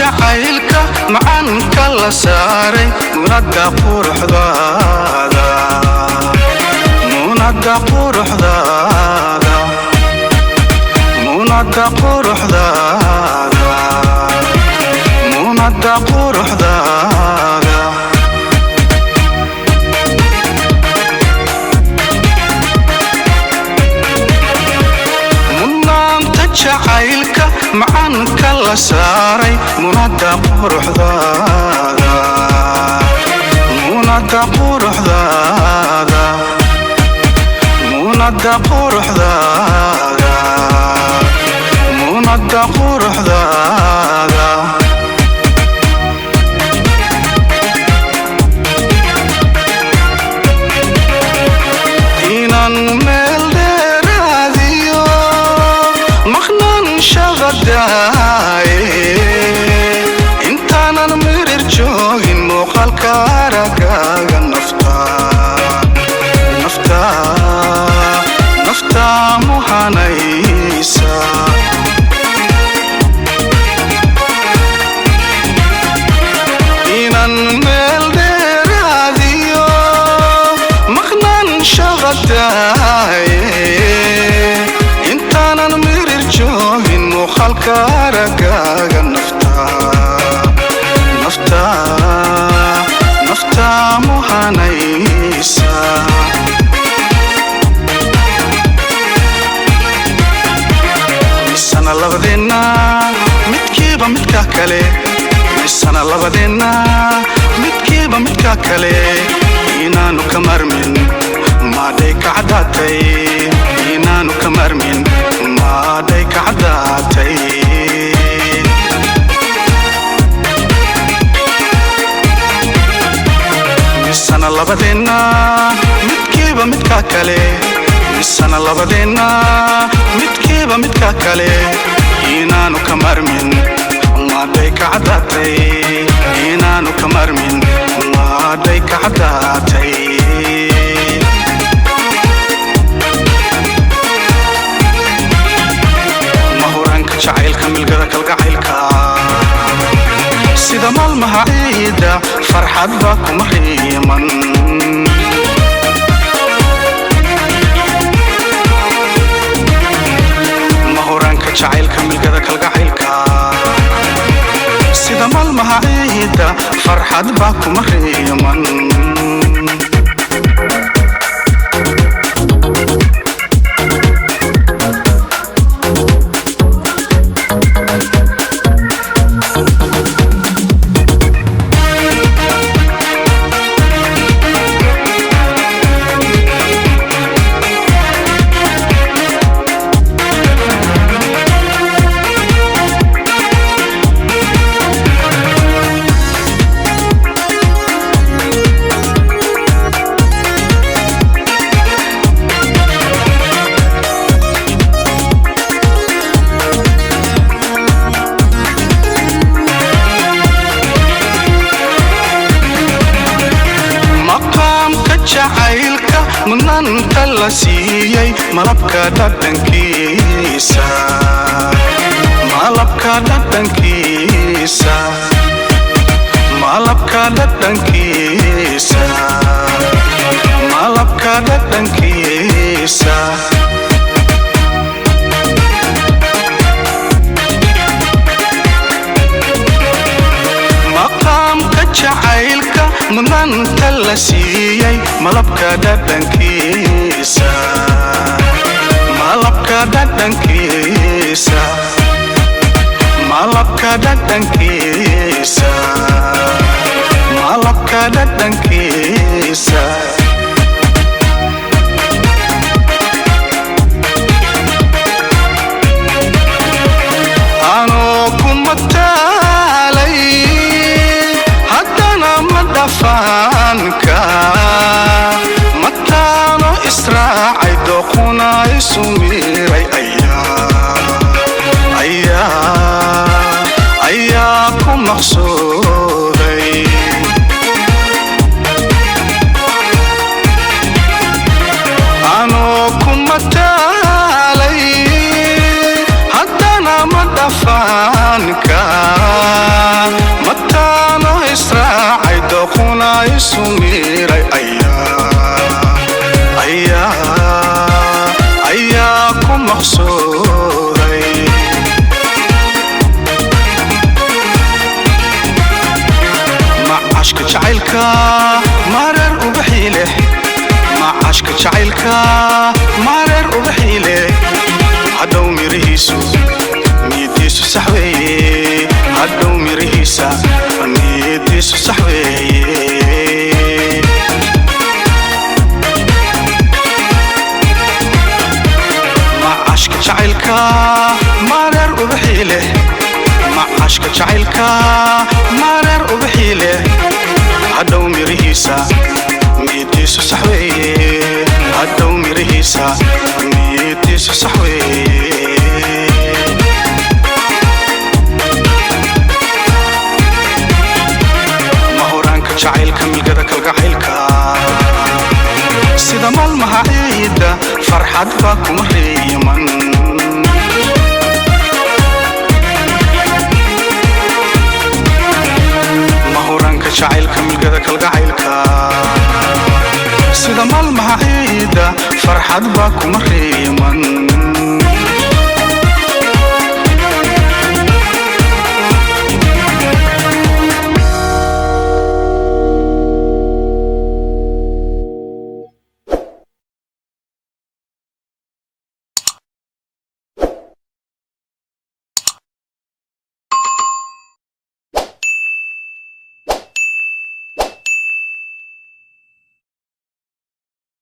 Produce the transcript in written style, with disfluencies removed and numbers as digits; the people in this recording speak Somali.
Jacaylka macaanka la saaray munada quruxdaada, munada quruxdaada, munada quruxdaada, munada quruxdaada. Mudnaanta jacaylka macaanka la saaray munada quruxdaada, munada quruxdaada, munada quruxdaada, munada quruxdaada. Inaan meel dheeraadiyo maqnaan shaqadaaye, intaanan mirir joogin muuqaalka aragaaga nafta, nafta, nafta muhanaysa. Inaan meel dheeraadiyo maqnaan shaqadaaye, intaanan mirir joogin muuqaalka aragaaga nafta, nafta, nafta muhanaysa. Misana labadeenna midkiiba midka kale, misana labadeenna midkiiba midka kale inaanu ka marmin maadhay ka caddaatay, inaanu ka marmin maadhay ka caddaatay. Misana labadeenna midkiiba midka kale, misana labadeenna midkiiba midka kale inaanu ka marmin maadhay ka caddaatay, inaanu ka marmin maadhay ka caddaatay. Mahuraanka jacaylka milgada kalgacaylka sida maalmaha ciida farxad baa kuma riiman. Mahuraanka jacaylka milgada kalgacaylka sida maalmaha ciida farxad baa kuma riiman. Maqaamka jacaylka mudnaanta la siiyey malabka dhadhankiisa, malabka dhadhankiisa, malabka dhadhankiisa, malabka dhadhankiisa. Maqaamka jacaylka mudnaanta la siiyey malabka dhadhankiisa, malabka dhadhankiisa, malabka dhadhankiisa. Dhadhankiisa, malabka dhadhankiisa. Anoo ku mataalay haddana ma dhafaanka, mataano israacay, dooquna isu miiray, ayaa ku maqsuuday. Anoo ku mataalay haddana ma dhafaanka, mataano israacay, dooquna isu miiray, ayaa ku maqsuuday. Macashka jacaylka mareer ubaxii leh, macashka jacaylka mareer ubaxii leh, hadhow mirihiisu niyadiisu sax weeye, hadhow mirihiisa niyadiisu sax weeye. Macashka jacaylka mareer ubaxii leh, macashka jacaylka mareer ubaxii leh, hadhow mirihiisa niyadiisu sax weeye, hadhow mirihiisa niyadiisu sax weeye. Mahuraanka jacaylka, milgada kalgacaylka, sida maalmaha ciidda farxad baa kuma reeman. Mahuraanka jacaylka, milgada kalgacaylka, sida maalmaha ciidda farxad baa kuma reeman.